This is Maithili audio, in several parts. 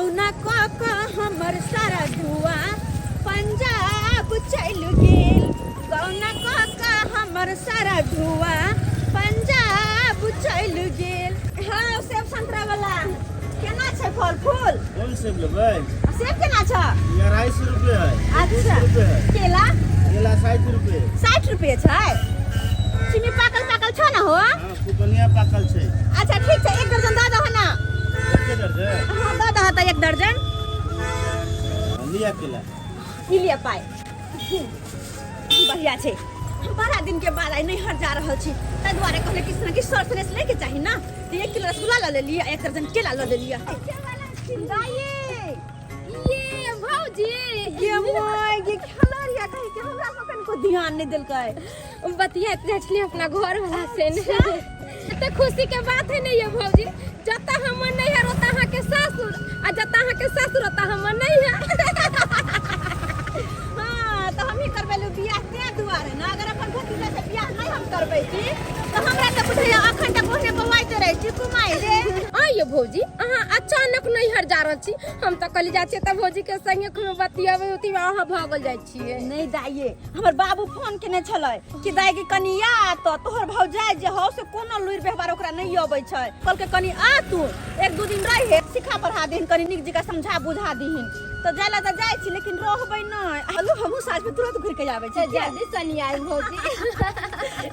गौना कऽ कऽ हमर सारा धुआ पंजाब चलि गेल। गौना कऽ कऽ हमर सारा धुआ पंजाब चलि गेल। हँ, सेब संतरा वाला केना छै फल फूल? कोन सेब लेबै? सेब केना छ? ई 250 रुपए है। अच्छा। 200 रुपए है। केला? केला 60 रुपए। 60 रुपए छै। चिनी पाकल पाकल छ न हो? हाँ, खूब बढ़िया पाकल छै। अच्छा, ठीक छै, एक दर्जन दऽ दह ना। एके दर्जन? हाँ, दऽ दह तऽ एक दर्जन। लिया केला। ई लिअ पाइ। बढ़िया छै। हम बड़ा दिन के बाद आइ नैहर जा रहल छी, ताहि दुआरे कहले किछु ने किछु सर सनेस लैके चाही ना, तऽ 1 किलो रसगुल्ला लऽ लेलियै, 1 दर्जन केला लऽ लेलियै। दाइ। ये भौजी। ये माय, ये खेला रिया कहीं के हमरा पर कनिको ध्यान नहीं देलकै। बतियाइत जाइ छलियै अपना घर वाला से ने। एते खुशी के बात है ने ये भौजी, जतऽ हमर नैहर ओतऽ अहाँके सासुर, आ जतऽ अहाँके सासुर ओतऽ हमर नैहर। हाँ, तऽ हमही करबेलू बियाह तें दुआरे ने। अगर अपन भतीजा से बियाह नहीं हम करबै छी तऽ हमरा तऽ बुझैया अखन तक ओहने बौआइते रहै छी कुमारि रे। आ ये भौजी, अहाँ अचानक नैहर जा रहल छी। हम तऽ कहली जाइ छियै तऽ भौजी के संगे खूब बतियाबै उतियाबै, अहाँ भागल जाइ छियै। नहीं दाइये, हमर बाबू फोन केने छलै कि दाइ के कनि आ तऽ तोहर भौजाइ जे हौ से कोनो लुरि व्यवहार ओकरा नहीं अबै छै। कहलकै कनि आ तू एक दू दिन रहे, सिखा पढ़ा दीहिन, कनि नीक जकाँ समझा बुझा दीहिन। तऽ जाय ला तऽ जाइ छी, लेकिन रहबै नहि। हेलो, हमहूँ साँझ में तुरंत घुरि के आबै छी। जल्दी सनी आइ भौजी।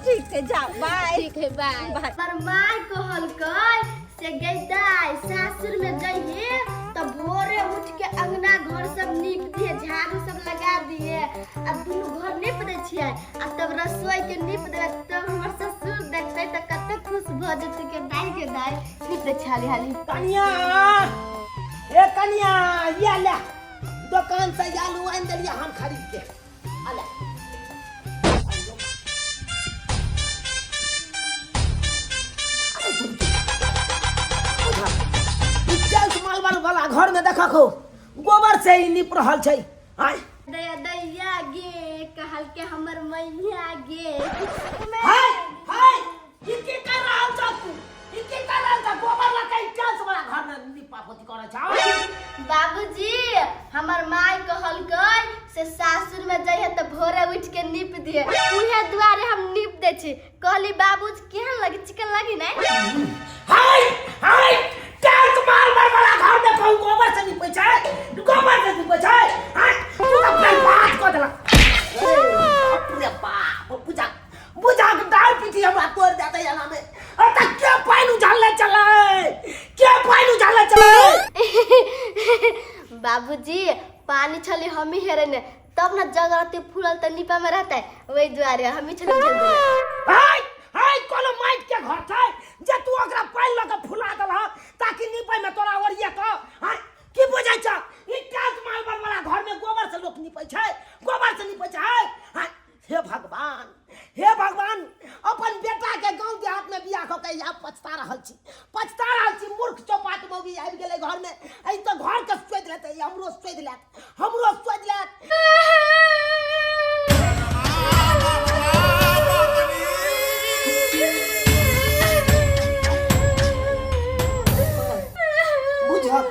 ठीक छै, जाओ, बाय। ठीक है, बाय। बाय। पर माय कहलकै से गै दाइ, सासुर में जइहे तऽ भोरे उठ के अंगना घर सब नीप दिहे, झाड़ू सब लगा दिहे, आ दुनू घर नीप दै छियै आ तब रसोई के नीप देबै, तब हमर ससुर देखतै तऽ कते खुश भऽ जेतै के दाइ के दाइ नीप दै छै हाली हाली। कनिया, ए कनिया, ये ले, दोकान से आलू आनि देलियै हम खरीद के। आ ले। ई टाइल्स मार्बल वाला घर में देखा खो गोबर से ही नीप रहल छै। आय। दैया दैया गे, कहल के हमर मैया गे। हाय हाय, ई की कर रहल छ तू? ई की कर रहल छ? गोबर लऽ के ई टाइल्स वाला घर में नीपा पोती करै छ? बाबूजी, हमर माय कहलकै से सासुर में जइहे तऽ भोरे उठ के नीप दिहे, उहे दुआरे हम नीप दै छी। कहली बाबूजी केहन लगी, चिकन लगी नै? हाय हाय, टाइल्स मार्बल वाला घर में कहूं गोबर से नीपै छै? गोबर से नीपै छै? हाय, तू तऽ बर्बाद कऽ देलक। बाप रे बाप, बुझा बुझा के डाल पीठी हमरा तोड़ देतै एना में। अरे तऽ के पानि उझलने चलै? के पानि उझलने चलै? बाबूजी, पानी छली हमी हेरे ने, तब न जग रहते फूलल तऽ नीपा में रहते, वही दुआरे हमी छली उझल देने। हाय हाय, कोनो माटि के घर छै जे तू ओकरा पानि लऽ के फुला देलह ताकि नीपै में तोरा ओरिये कऽ? हाय, की बुझै छ? ई टाइल्स मार्बल वाला घर में गोबर से लोक नीपै छै, गोबर से नीपै छै। हाय हाय, हे भगवान, हे भगवान, अपन बेटा के गांव देहात में बियाह कऽ के आब पछता रहल छी, पछता रहल छी। मूर्ख चौपाट मौगी आबि गेलै घर में, एहि तऽ घर के सोचि लेतै, हमरो सोचि लेत, हमरो सोचि लेत। बुझल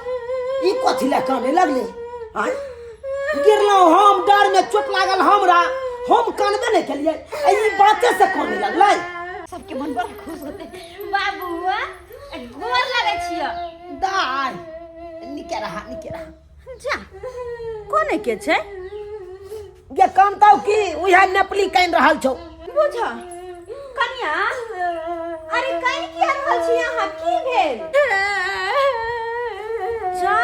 ई कथी लए काने लगले? आँय, गिरलहुँ हम डर में, चोट लागल हमरा, हम कानबे नहि केलियै, आ ई बाते से काने लगलै। सबके मन बड़ा खुश होते। बाबू, गोर लगै छियै। दाय, निके रहा, निके रहा। जा, कोने के छै? गे कानतौ की, उएह नेपाली कानि रहल छौ। बुझ कनिया, अरे कानि किया रहल छी अहाँ? की भेल? जा,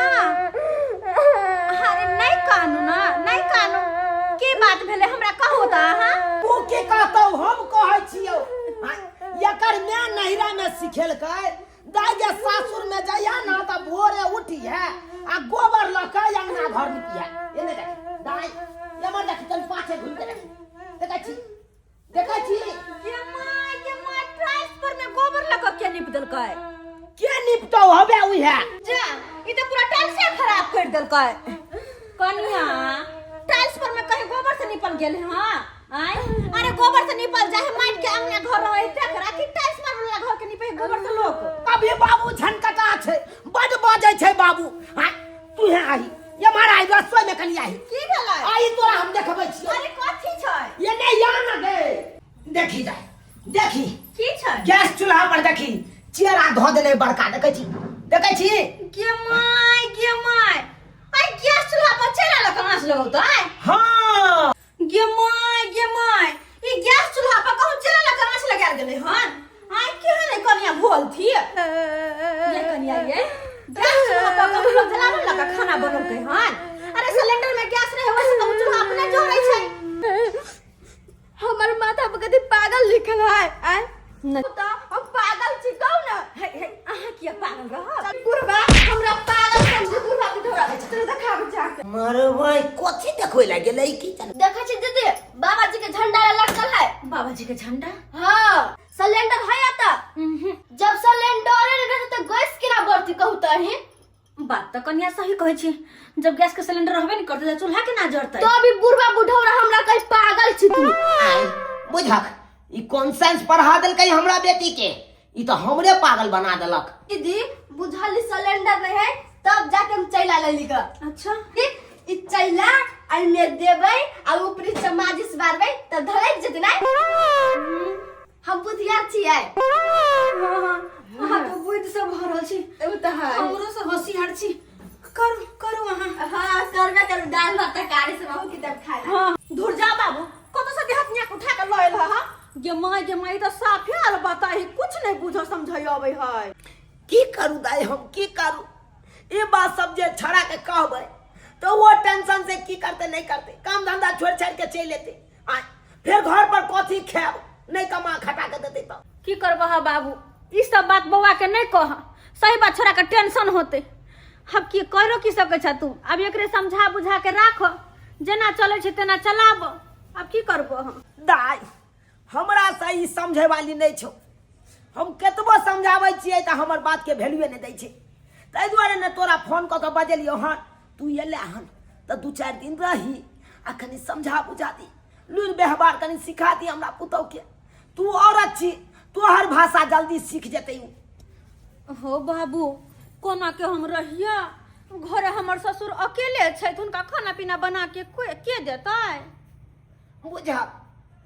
अरे नहीं कानू ना, नहीं कानू। की बात भेलै हमरा कहू तऽ अहाँ। तू की कहतौ, हम कहै छियौ। आँय, एकर माय नैहरा में सिखेलकै, दाइ जे सासुर में जाइया ना तऽ भोरे उठिहे आ गोबर लऽ के अंगना घर निपिहे। एने देख दाइ, एमहर देख, तन पाछे घुमि के देख, देखै छी, देखै छी? ये my, ये my, tiles पर में गोबर लऽ कऽ के नीप देलकै? के निपतौ, हबे उहे। जा, ई तऽ पूरा टाइल्से खराब कर देलकै। कनिया, टाइल्स पर में कहीं गोबर से निपल गेल है? हाँ, आय, अरे गोबर से निपल जाए माटि के अंगना घर रहे तेकरा कि टाइल्स मारल वाला घर के निपे गोबर से लोग? अभी बाबू झनकटा छै, बड बजै छै बाबू। आँय, मुहे आही ये मारा आई रसोई में कनी आही की भेलै आई तोरा हम देखबै छियो अरे कथी छै ये नहीं या ना गे देखी जाय देखी की छै गैस चूल्हा पर देखी चेरा धो देले बड़का देखै छी देखै छी गे my गे my I gas चूल्हा पर चेरा लग आँच लगौतै हाँ गे my गे my ई गैस चूल्हा पर कहूँ चेरा लग आँच लगायल गेलै हन आइ केहन है कनिया भोल थी ये कनिया ये गैस चूल्हा पर कहूँ लोग जलावन लगा खाना बनौलकै हन अरे सिलेंडर में गैस रहे वैसे तो चूल्हा अपने जरै छै हमर माथा पर कथी पागल लिखल है आय नहि। तो हम पागल छी कहू ना हे हे अहाँ किया पागल रहब बुढ़बा हमरा पागल समझे बुढ़बा बुढ़वा छै तोरा देखाब जाके मरबै कथी देखबै लए गेलै की जाने देखै छी दीदी बाबा जी के झंडा लटकल है बाबा जी के झंडा हाँ सिलेंडर है आता जब सिलेंडर नहीं रहते तो गैस केना बढ़ती कहू तो अहीं बात तऽ कनिया सही कहै छी जब गैस के सिलेंडर रहबे नहीं करतै तऽ चूल्हा केना जरतै तो अभी बुढ़वा बुढ़ौरा हमरा कहीं पागल छी तू आय बुझक ई कोन साइंस पढ़ा देलकै हमरा बेटी के ई तऽ हमरे पागल बना देलक दीदी बुझल सिलेंडर नहीं है तब जाके हम चैला ले ली का अच्छा ई चैला आ में देबै आ ऊपरी से माजिस मारबै तब धरैक जेतै ना हम बुधियार छियै अहाँ तऽ बुद्धि से भरल छी उ तऽ है हमरो से होशियार छी करू करू अहाँ हाँ करबे करू दाल भात तरकारी सब अहूँ की तब खाए हाँ धुर जा बाबू कतौ से देहात निया के उठा के लऽ एल हा गे माय गे माय ई तऽ साफे आल बताही कुछ नहीं बुझ समझ अबै है की करू दाई हम की करू ई बात सब जे छड़ा के कहबै तो वो टेंशन से की करते नहीं करते काम धंधा छोड़ छाड़ के चलि एते आ फेर घर पर कथी खायब नहीं कमा खटा के देते तो की करबह बाबू ई सब बात बौआ के नहीं कह सही बात छोड़ा के टेंशन होते अब की करो की सकै छ तू अब एकरे समझा बुझा के राख जेना चलै छै तेना चलाब अब की करबो हम दाई हमरा से ई समझे वाली नहीं छौ हम केतबो समझाबै छियै तऽ हमर बात के वैल्यूए नहि दै छै ताहि दुआरे ने तोरा फोन कऽ के बजेलियौ हन तू एले हन तऽ दू चारि दिन रही आ कनि समझा बुझा दी लुरि व्यवहार कनि सिखा दी हमरा पुतहुके तू औरत छी तोहर भाषा जल्दी सीख जेतै उ हो बाबू कोना के हम रहिया घरे हमर ससुर अकेले छथि हुनका खाना पीना बना के के देतै बुझल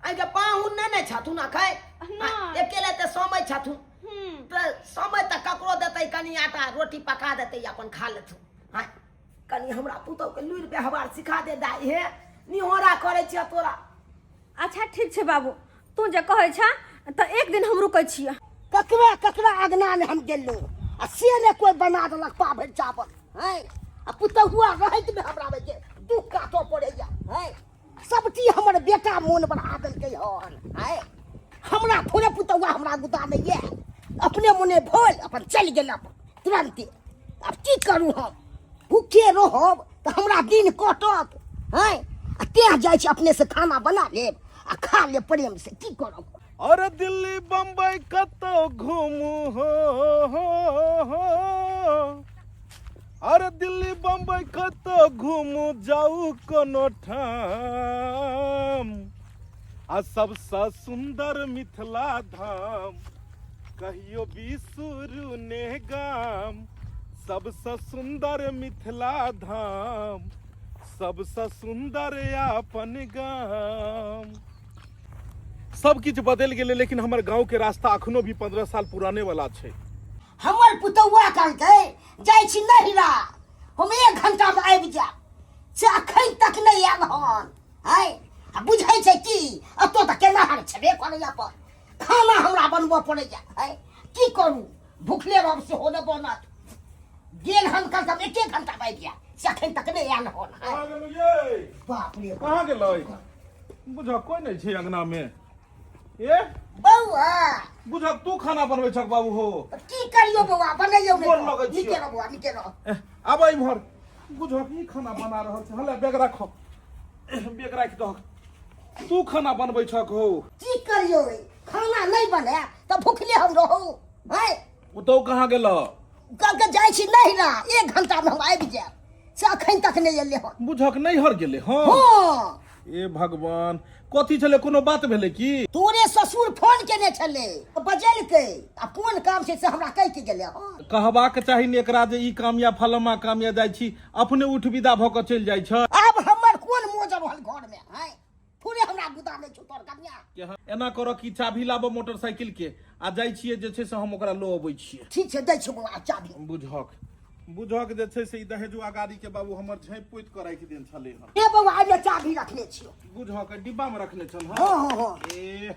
आइ पाहुन नहि ने छथुन अखन नहि। अकेले तऽ समय छथुन हम्म तऽ समय तऽ ककरो देतै कनि आटा रोटी पका देतै अपन खा लेथुन आँय कनि हमरा पुतहुके लुरि व्यवहार सिखा दे दाइ हे निहोरा करै छियै तोरा अच्छा ठीक छै बाबू तू जे कहै छह तऽ एक दिन हम रुकै छियै ककरा ककरा अगना ने हम गेलहुँ आ से ने कोई बना देलक पाभरि चावल हैं आ पुतहुआ रहैत में हमरा जे दुख काटऽ पड़ैया हैं सबटी हमर बेटा मोन बढ़ा देलकै हन हैं हमरा थोड़े पुतहुआ हमरा गुदा नहि यऽ अपने मोने भोल अपन चलि गेल अपन तुरन्ते आब की करू हम भूखे रहब तऽ हमरा दिन कटत हैं आ तें जाइ छी अपने से खाना बना लेब आ खा लेब प्रेम से की करब अरे दिल्ली बम्बई कतौ घूमू हो, हो, हो। अरे दिल्ली बम्बई कतौ घूमू जाऊ कोनो ठाम आ सबसँ सुन्दर मिथिला धाम कहियो बिसुरू ने गाम सबसँ सुन्दर मिथिला धाम सबसँ सुन्दर अपन गाम सब किछु बदलि गेलै लेकिन हमर गाँव के रास्ता अखनो भी 15 साल पुराने वाला छै हमर पुतौआ कहलकै जाइ छी नहिरा हम एक घंटामे आबि जायब से अखन तक नहि आयल हन है आ बुझै छै की एतऽ तऽ केनाहर छेबे करै अपन खाना हमरा बनबऽ पड़ैया है की करू भुखले रहब सेहो नहि बनत गेल हन कल तब एके घंटा आबि जायब से अखन तक नहि आयल हन है कहाँ गेलौ यै बाप रे बाप। कहाँ गेलै बुझ कोई नहीं छै अंगना में ए बौआ बुझ तू खाना बनबै छक बाबू हो की करियो बौआ बनैयौ गोर लगै नहि छियौ। नीके रह बौआ नीके रह एह, आब इम्हर बुझ की खाना बना रहल छै हले बैग राखो एह, बैग राखि दहक तू खाना बनबै छक हो की करियो खाना नहीं बने तऽ भुखले हम रहू हैं पुतहु कहाँ गेल कहलकै जाइ छी नहिरा एक घंटा में हम आबि जायब से अखन तक नहि एलै हन बुझक नैहर गेलै हँ हँ ए भगवान, कथी छलै? कोनो बात भेलै की? तोरे ससुर फोन केने छलै, बजेलकै आ कोन काम छै से हमरा कहि के गेलै हन। कहबाक चाही ने एकरा जे ई काम या फलामा काम या जाइ छी, अपने उठ विदा भऽ कऽ चलि जाइ छै। आब हमर कोन मोजर रहल घर में है, थोड़े हमरा गुदा नहि छौ तोर कनिया। के हँ, एना करऽ कि चाभी लाबऽ मोटरसाइकिल के आ जाइ छियै जे छै से हम ओकरा लऽ अबै छियै। ठीक छै, दै छियौ बौआ चाभी। बुझक बुझक जे छै से ई दहेजुआ गाड़ी के बाबू हमर झाँपि पोति कऽ राखि देने छलै हन। ए बौआ, आइ चाभी रखने छियौ। बुझक डिब्बा मे रखने छल। हँ हँ हँ। ए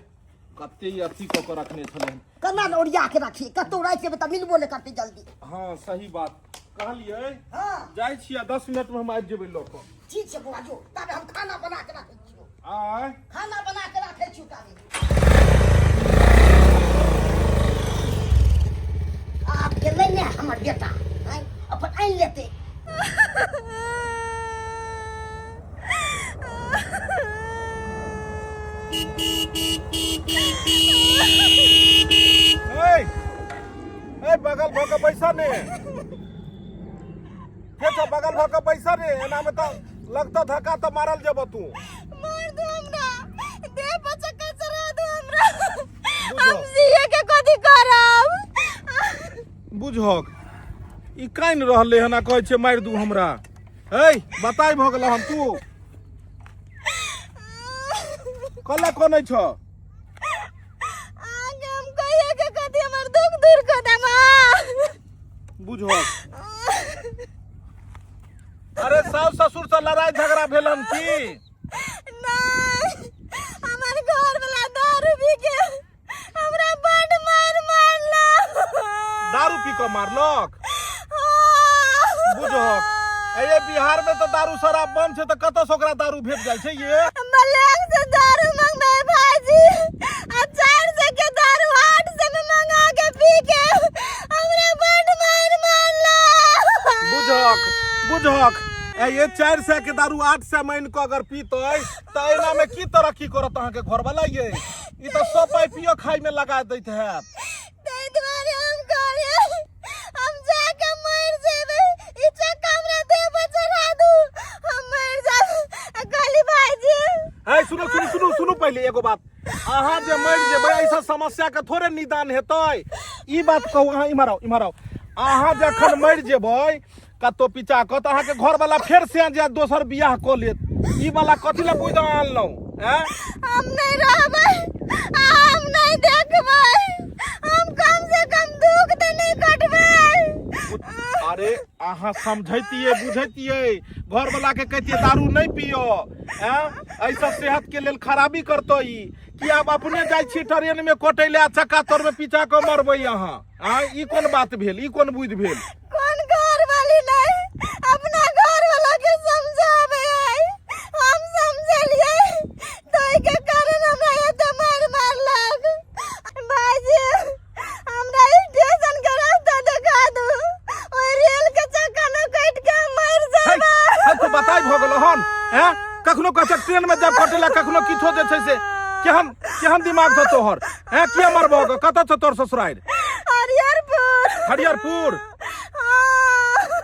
कते ई अथी कऽ कऽ रखने छलै हन। केना ने ओरिया के रखिए, कतौ राखि देबै तऽ मिलबो नहि करतै जल्दी। हँ सही बात कहलियै। हँ जाइ छियै, 10 मिनट मे हम आबि जेबै लऽ कऽ। ठीक छै बौआ, जो ताबे हम खाना बना के राखै छियौ। आय खाना बना के राखै छियौ ताबे। आब गेलै ने हमर बेटा, आँय, अपन आनि लेतै। ए ए बगल भऽ कऽ बैसा ने के छौ, बगल भऽ कऽ बैसा ने, एना मे तऽ लगतौ धक्का तऽ मारल जेबऽ तू। मार दो हमरा, देह पर चक्कर चढ़ा दो हमरा। बुझो। हम सीए के कथी करब? बुझहक ई कानि रहलै हन आ कहै छै मारि दू हमरा। है बताइ भऽ गेल हन, तू कला कनै छ? आगे हम कहिए के कथी हमर दुख दूर कर देमा। बुझहक, अरे सास ससुर से लड़ाई झगड़ा भेलन की? नहीं, हमर घर वाला दारू पी के हमरा बड मार मारलक। दारू पी कऽ मारलक? बुझहक, ए बिहार में तऽ दारू शराब बंद छै, तऽ कतऽ से ओकरा दारू भेट जाइ छै ये? मलंग से दारू मंगबै भाईजी, आ 400 के दारू 800 में मंगा के पी के हमरा बड मार मारलक। बुझहक बुझहक, ए ये 400 के दारू 800 मान कऽ अगर पीतै तऽ एना में की तरक्की करत अहाँके घरवाला ये? ई तऽ सब पाइ पियो खाइ में लगा दैत हैत। ताहि दुआरे हम कहलियै हम जाके मरि जेबै, ई चक्का हमरा देह पर चढ़ा दू, हम मरि जाब। आ कहली भाईजी। है सुनू सुनू सुनू सुनू, पहिले एगो बात, अहाँ जे मरि जेबै एहिसँ समस्या के थोड़े निदान हेतै। ई बात कहू अहाँ, इम्हर आउ इम्हर आउ, अहाँ जखन मरि जेबै कतौ पिचा कऽ तऽ अहाँके घरवाला फेर से जायत दोसर बियाह कऽ लेत। ई वाला कथी लए बुझि आनलहुँ? आँय हम नहीं रहबै आ हम नहीं देखबै, हम कम से कम दुख तऽ नहीं कटबै। अरे अहाँ समझैतियै बुझैतियै, घरवाला के कहितियै दारू नहीं पियो, आँय एहिसँ सेहत के लेल खराबी करतौ ई, कि आब अपने जाइ छी ट्रेन में कटै ले आ चक्का तर में पिचा कऽ मरबै अहाँ? आँय ई कोन बात भेल, ई कोन बुद्धि भेल? कौन घर वाली नहीं अपना घर वाला के समझावे है, हम समझलिए तो के कारण हमरा एते मार मारलक। भाईजी हमरा स्टेशन के रास्ता देखा दू, ओइ रेल के चक्का न कट के हम मर है, जाबे। है तो बताइ भऽ गेल हन। हैं कखनो कहै छै ट्रेन में जाब कटै ला, कखनो किछो जे छै से, केहन केहन दिमाग छौ तोहर? हैं किया मरबो ग? कतऽ छौ तोहर ससुरारि? हरिहरपुर। हरिहरपुर? हाँ।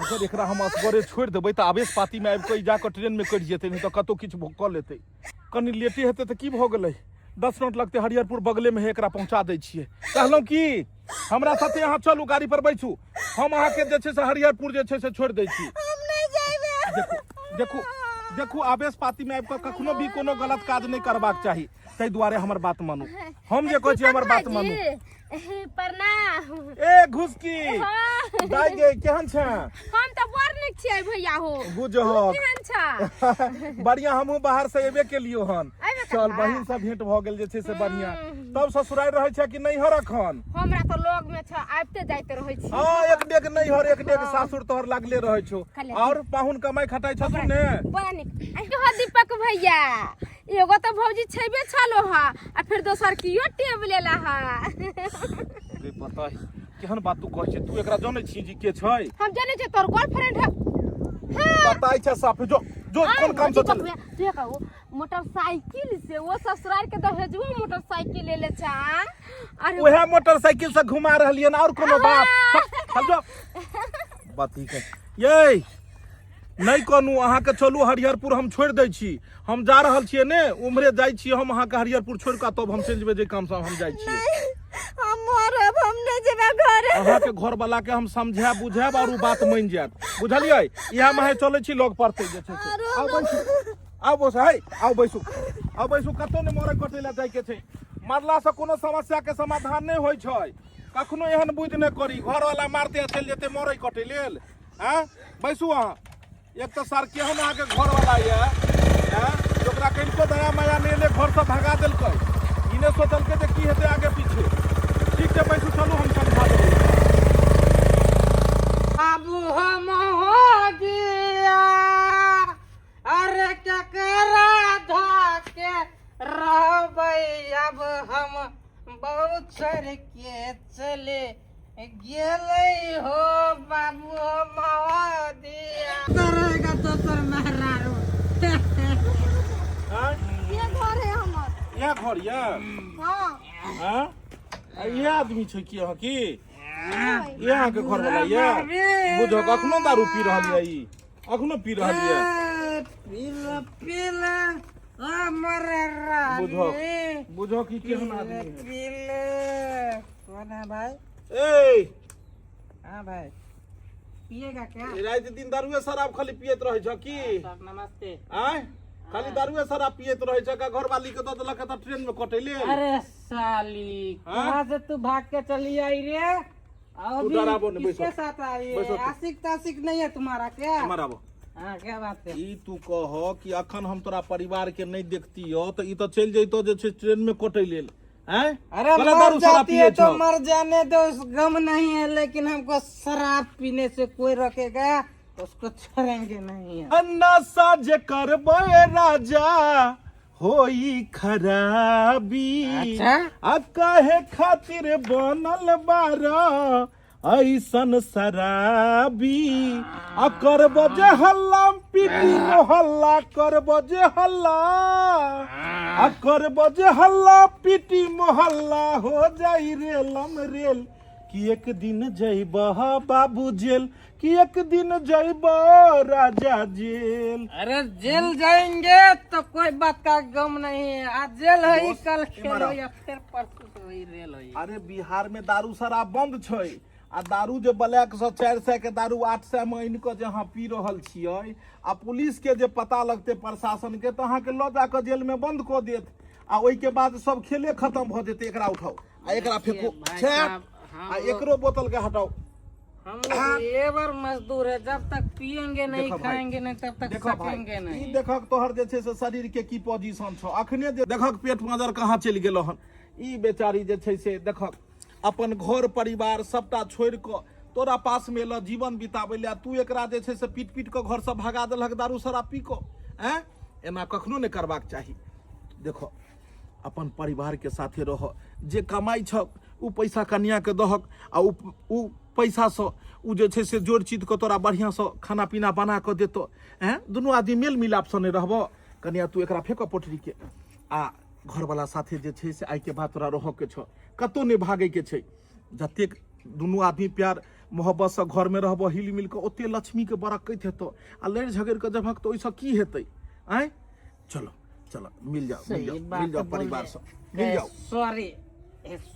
अगर एकरा हम असगरे छोड़ि देबै तऽ आवेश पाती में आबि कऽ ई जाकऽ ट्रेन में कटि जेतै, नहि तऽ कतौ किछु कऽ लेतै। कनि लेटे हेतै तऽ की भऽ गेलै, 10 मिनट लगतै, हरिहरपुर बगले में है, एकरा पहुंचा दै छियै। कहलहुँ की हमरा साथे अहाँ चलू, गाड़ी पर बैसू, हम अहाँके जे छै से हरिहरपुर जे छै से छोड़ि दै छी। हम नहीं जाइबे। देखू देखू देखू, आवेश पाती में आबि कऽ कखनो भी कोनो गलत काज नहि करबाक चाही, ताहि दुआरे हमर बात मानू, हम जे कहै छी हमर बात मानू। प्रणाम। ए घुसकी हाँ। दाइ गे, केहन छै? हम तऽ बड़ नीक छियै भैया हो। बुझहक। तू केहन छ? बढ़िया, हमहूँ बाहर से एबे केलियो हन। एबे चल केलहा? बहिन से भेंट भऽ गेल जे छै से बढ़िया। तब ससुरारि रहै छै कि नैहर अखन? हमरा तऽ लग में छ, आबिते जाइते रहै छी। हाँ, एक डेग नैहर एक डेग सासुर तोहर लागले रहै छौ। खाली। और पाहुन कमाई खटाई छथुन ने? बड़ा नीक। आ हो दीपक भैया, एगो तऽ भौजी छेबे छलो हा आ फिर दोसर कियो टेब लेला हा। रे पता है केहन बात तू कहै छै? तू एकरा जानै छी जी के छै? हम जानै छियै, तोर गर्लफ्रेंड है। बताइ छै साफ, जो जो कोन काम से दीपक चल। भैया, तू कहू मोटरसाइकिल से वो ससुराल के दहेजुआ मोटरसाइकिल ले ले छा। अरे उहे मोटरसाइकिल से घुमा रहलियन, और कोनो बात? चल जो बात ही के ये नहि कहनु अहाँके चलू हरिहरपुर हम छोड़ि दै छी हम जा रहल छियै ने उम्हरे जाइ छी हम अहाँके हरिहरपुर छोड़ि कऽ तब हम चलि जेबै जे कामसँ हम जाइ छियै हम मरब हम नहि जेबै घर अहाँके घर वाला के हम समझायब बुझायब और उ बात मानि जायत बुझलियै इएह माहे चलै छी लग पड़तै जे छै से। आउ बैसू आउ बैसू है आउ बैसू आउ बैसू कतौ नहि मरै कटै लए जाइके छै मरलासँ कोनो समस्याके समाधान नहि होइ छै कखनो एहन बुद्धि नहि करी घरवाला मारते आ चलि जेतै मरै कटै लेल आँय बैसू अहाँ एक तऽ सर केहन अहाँके घरवाला यऽ आँय जे ओकरा कनिको दया माया नहि एलै घरसँ भगा देलकै ई नहि सोचलकै जे की हेतै आगे पीछे ठीक छै बैसू चलू हम समझा देबै बाबू हम हो गया अरे केकरा धाके रहबै अब हम बहुचर के चले गेलै हो बाबू हम हो दिया रहेगा दोसर मेहरारू आँय ये घर है हमर इएह घर यऽ हाँ आँय आ इएह आदमी छै की अहाँ की इएह अहाँके घर वाला यऽ बुझक अखनो दारू पी रहल यऽ ई अखनो पी रहल यऽ पीला पीला हमर बुझक रानी बुझक ई केहन आदमी है पीले कौन है भाई ए हाँ भाई पिएगा क्या राति दिन दारुए शराब खाली पियत रहै छ की सर नमस्ते आँय खाली दारुए शराब पियत रहै छ का घरवाली के दऽ देलक तऽ ट्रेन में कटै लेल अरे साली हाँ? कहाँ से तू भाग के चली आई रे तू डराबो नहीं, किसके बैठो। साथ आई है बैठो तू। आशिक ताशिक नहीं है तुम्हारा क्या हमर आबो हाँ क्या बात है ई तू कह कि अखन हम तोरा परिवार के नहीं देखतियो तऽ ई तऽ चलि जैतो जे छै ट्रेन में कटै लेल आँय अरे कहला मर दारू शराब जाती है पियै तो छौ। मर जाने दो उस गम नहीं है लेकिन हमको शराब पीने से कोई रोकेगा उसको छोड़ेंगे नहीं हम। अन्ना साज करबै राजा होई खराबी अच्छा। आ काहे खातिर बनल बार ऐसन शराबी आ करब जे हल्ला पीटी मोहल्ला करब जे हल्ला आ करब जे हल्ला पीटी मोहल्ला हो जाई रेलम रेल कि एक दिन जइबह बाबू जेल कि एक दिन जइबह राजा जेल अरे जेल जाएंगे तो कोई बात का गम नहीं है आज जेल है ही, कल खेल हो या फिर परसों से वही रेल हो अरे बिहार में दारू शराब बंद छै आ दारू जे ब्लैक से 400 के दारू 800 में आनि कऽ जे अहाँ पी रहल छियै आ पुलिस के जे पता लगतै प्रशासन के तऽ अहाँके लऽ जा कऽ जेल में बंद कऽ देत आ ओहिके बाद सब खेले खत्म भऽ जेतै एकरा उठाउ आ एकरा फेंकू भाई छे साहब, हम आ एकरो बोतल के हटाउ हम लोग लेबर मजदूर है जब तक पियेंगे नहीं देखो भाई, खाएंगे नहीं तब तक देखो भाई सकेंगे ई नहीं देखक तोहर जे छै से शरीर के की पोजीशन छौ अखने जे देखक पेट मजर कहाँ चलि गेलो हन ई बेचारी जे छै से देखक अपन घर परिवार सबटा छोड़ि कऽ तोरा पास मे एलऽ जीवन बिताबै लए तू एकरा जे छै से पीट पीट कऽ घरसँ भगा देलहक दारू शराब पी कऽ आँय एना कखनो नहि करबाक चाही देखो अपन परिवारके साथे रह जे कमाइ छक ओ पैसा कनियाके दहक आ ओ ओ पैसासँ ओ जे छै से जोड़ि चित कऽ तोरा बढ़िआँसँ खाना पीना बना कऽ देतौ आँय दुनू आदमी मेल मिलापसँ नहि रहबऽ कनिया तू एकरा फेकऽ पोटरीके आ घरवला साथे जे छै से आइके बाद तोरा रहऽके छौ कतहु नहि भागैके छै जतेक दुनू आदमी प्यार मोहब्बतसँ घरमे रहबऽ हिल मिल कऽ ओते लक्ष्मीके बरकत हेतौ आ लड़ि झगड़ि कऽ जबहक तऽ ओहिसँ की हेतै आँय चलो चलो मिल जाओ मिल सही जाओ बात मिल जाओ बोले। परिवार से मिल जाओ सॉरी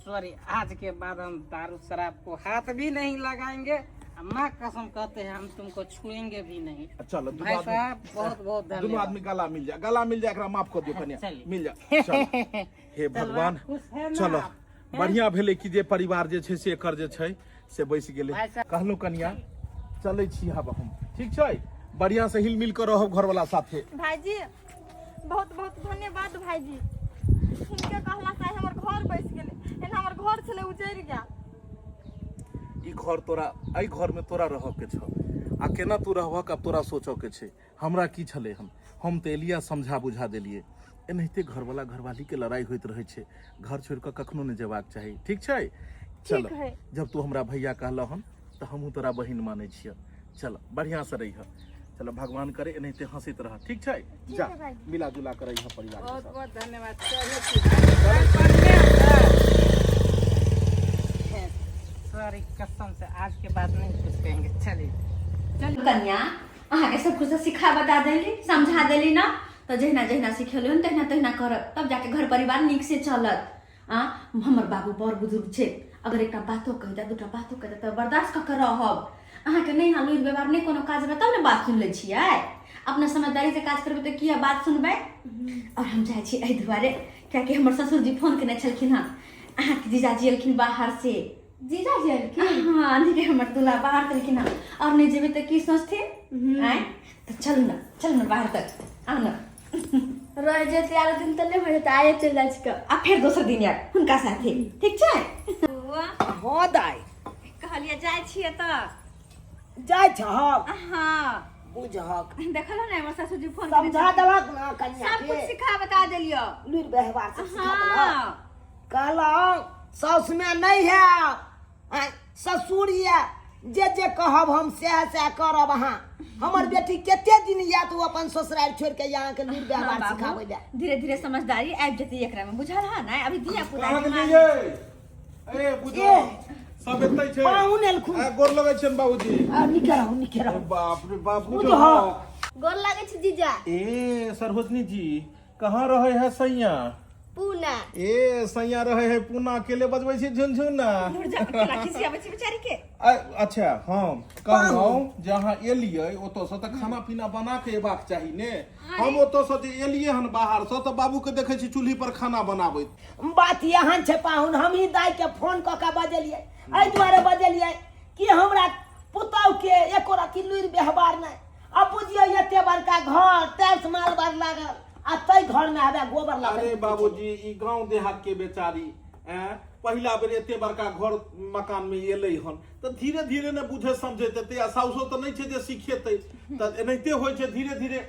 सॉरी आज के बाद हम दारू शराब को हाथ भी नहीं लगाएंगे माँ कसम कहते हैं हम तुमको छुएंगे भी नहीं चलो दुनू भाई आदमी साहब बहुत बहुत दुनू धन्यवाद आदमी गला मिल जा गला मिल जा एकरा माफ कर दियो कन्या चलिए। मिल जा चलो हे भगवान खुश है ना चलो आप? बढ़िया भेलै कि जे परिवार जे छै से एकर जे छै से बैस गेलै भाई साहब- कहलहुँ कनिया चलै छी आब हम ठीक छै बढ़िया से हिल मिल कऽ रहब घरवाला साथे भाईजी बहुत बहुत धन्यवाद भाईजी हिनके कहला से आइ हमर घर बसि गेलै एना हमर घर छलै उजड़ि गेल ई घर तोरा एहि घर में तोरा रहऽ के छौ आ केना तू रहबक आब तोरा सोचऽ के छै हमरा की छलै हन हम तऽ एलियै समझा बुझा देलियै एनाहिते घरवाला घरवाली के लड़ाई होइत रहै छै घर छोड़ि कऽ कखनो नहि जेबाक चाही ठीक छै चलो है। जब तू हमरा भैया कहलह हन तऽ हमहूँ तोरा बहिन मानै छियह चल बढ़िआँ से रहिह चलो भगवान करे एनाहिते हंसैत रह ठीक छै जा है भाईजी। मिला जुला कर रहिह परिवार के बहुत साथ बहुत धन्यवाद चलो सॉरी कसम से आज के बाद नहीं कुछ कहेंगे चलिए कन्या अहाँके सब कुछ सिखा बता देली समझा देली ना तऽ जहिना जहिना सिखेलियौ तहिना तहिना करब तब जाके घर परिवार नीक से चलत आ हमर बाबू बड़ बुजुर्ग छै अगर एकटा बातो कहि दे दूटा बातो कहि दे तऽ बर्दाश्त कऽ के रहब अहाँके नहि यहाँ लुरि व्यवहार नहि कोनो काज तब ने बात सुनि लै छियै अपना समझदारी से काज करबै तऽ किया बात सुनबै और हम जाइ छी एहि दुआरे कियाकि हमर ससुरजी फोन केने छलखिन हँ अहाँके जीजाजी एलखिन बाहर से जीजाजी एलखिन हाँ नहीं हमर दूल्हा बाहर से एलखिन हँ और नहीं जेबै तऽ की सोचथिन आँय तऽ चलू ने चलू ने बाहर तक आउ ने रह जेतै आरो दिन तऽ नहि भऽ जेतै आइए चलि जाइ छी आ फेर दोसर दिन आयब हुनका साथे ठीक छै हाँ दाइ कहलियै जाइ छियै तऽ जाइ छहक हाँ बुझहक देखल ने हमर ससुरजी फोन केने समझा देलक ना कनिया सब कुछ के सिखा बता देलियो लुरि व्यवहार सब सिखा देलक हाँ कहलहुँ साउसमे नहि है आँय, ससुर यऽ जे जे कहब हम सएह सएह करब अहाँ हमर बेटी कते दिन यऽ तऽ ओ अपन ससुरारि छोड़ि के अहाँके लुरि व्यवहार हाँ, सिखाबै लए धीरे धीरे समझदारी आबि जेतै एकरा में बुझल है ना अभी धिया पुता कहाँ गेलियै ए बुझो सब एतै छै पाहुन एलखुन आ, गोर लगै छियनि बाबूजी आ निके रहू निके रहू बाप रे बाप बुझो हँ। गोर लागै छै जीजा ए सरोजनी जी कहाँ रहे है सैया पूना ए सैया रहे है पूना अकेले बजबै छी झुनझुना खिसियाबै छी बेचारी के अच्छा हम कहलहुँ जे अहाँ एलियै ओतऽसँ तऽ खाना पीना बना के एबाक चाही ने हम ओतऽसँ जे एलियै हन बाहरसँ तऽ बाबूके देखै छी चूल्ही पर खाना बनाबैत बात एहन छै पाहुन हमही दाइके फोन कऽ के बजेलियै एहि दुआरे बजेलियै कि हमरा पुतौहके एको रत्ती लुरि व्यवहार नहि अब बुझियौ एते बड़का घर टाइल्स मार्बल लागल आ तै घर में आबे गोबर लागल अरे बाबूजी ई गांव देहात के बेचारी ऐं पहिला बेर एते बड़का घर मकान में एलै हन तऽ धीरे धीरे ने बुझे समझे हेतै आ साउसो तऽ नहि छै जे सिखेतै तऽ एनाहिते होइ छै धीरे धीरे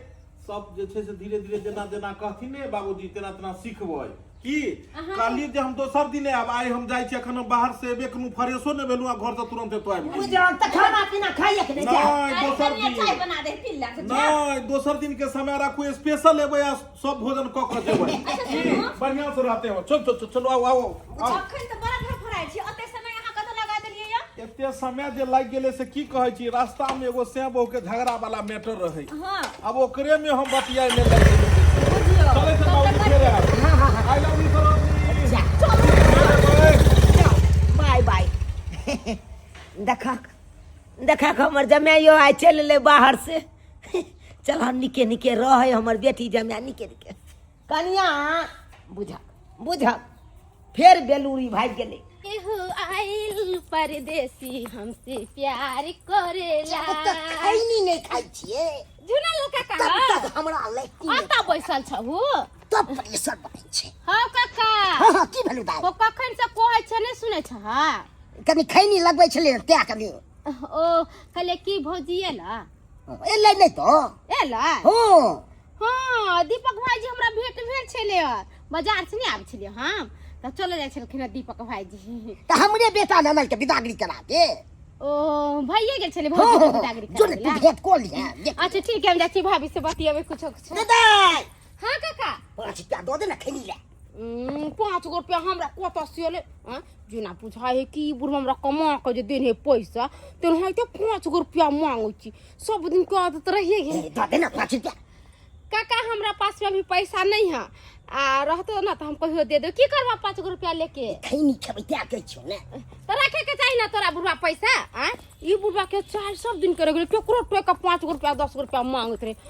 सब जे छै से धीरे धीरे जेना जेना कहथिन ने बाबूजी तेना तेना सिखबै की कहलियै जे हम दोसर दिन आयब आइ हम जाइ छी एखन हम बाहर से एबे केलहुँ फ्रेशो नहि भेलहुँ आ घर से तुरंत एतऽ आबि गेलियै बुझल तऽ खाना पीना खाइए के नहि जाय नहि दोसर चाय दिन बना दे पी ले नहि दोसर दिन के समय राखू स्पेशल एबै आ सब भोजन कऽ कऽ जेबै की बढ़िआँ से रहते हो चल चल चल चलो आओ आओ आओ अखन तऽ बड़ा धड़फड़ाइ छी ओते समय अहाँ कतऽ लगा देलियै यऽ एते समय जे लागि गेलै से की कहै छी रास्ता में एगो सैं बहू के झगड़ा वाला मैटर रहै हाँ अब ओकरे में हम बतियाए में लग गेलियै बुझियौ चलै छै बाबूजी फेर आयब I love you Sarojini bye bye देखक देखक हमर जमाइयो आइ चलि एलै बाहर से चल हम निके निके रहै हमर बेटी जमाय निके निके कनिया बुझक बुझक फेर बेलूरी भागि गेलै केहू आइल परदेसी हमसे प्यार करेला जब तक खैनी नहि खाइ छियै झुना लड़का तब का तक हमरा लैट्रिन नहि अता बैसल छहु तब प्रेशर बढ़ै छै हाँ काका हँ हँ की भेलौ दाइ ओ कखन से कहै छै नहि सुनै छह कनि खैनी लगबै छलै तैं कनि ओ कहले की भौजी एला एलै नहि तऽ एला हँ हाँ दीपक भाईजी हमरा भेंट भेल छलै बाजार से नहि आबै छलियै हम तऽ चल जाइ छलखिन हँ दीपक भाईजी तऽ हमरे बेटा ननद के बिदागरी करा दे ओ भइए गेल छलै हँ भौजी के हँ बिदागरी जो ने कराबै तू ला। भेंट कऽ लिहे देख अच्छा ठीक है हम जाइ छी भाभी से बतियेबै कुछो कुछो दे दाइ हाँ काका 5 रुपया दऽ दे ने खैनी ले 5 गो रुपया हमरा कतऽ से एलै आँय, जेना बुझाइ है कि ई बुढ़वा हमरा कमा के जे देने है पैसा तेनाहिते 5 गो रुपया मांगै छी सब दिन के आदत रहिए गेल ए, दऽ दे ने 5 रुपया काका हमरा पास में अभी पैसा नहीं है आ रहतो ना तो हम कहियो दे दे की करबा 5 गो रुपया लेके खैनी खेबै तैं कहै छियौ ने तो रखे के चाही ना तोरा बुढ़वा पैसा आ ई बुढ़वा के चाल सब दिन करे गेलै केकरो टोक के 5 गो रुपया 10 गो रुपया मांगैत रहे।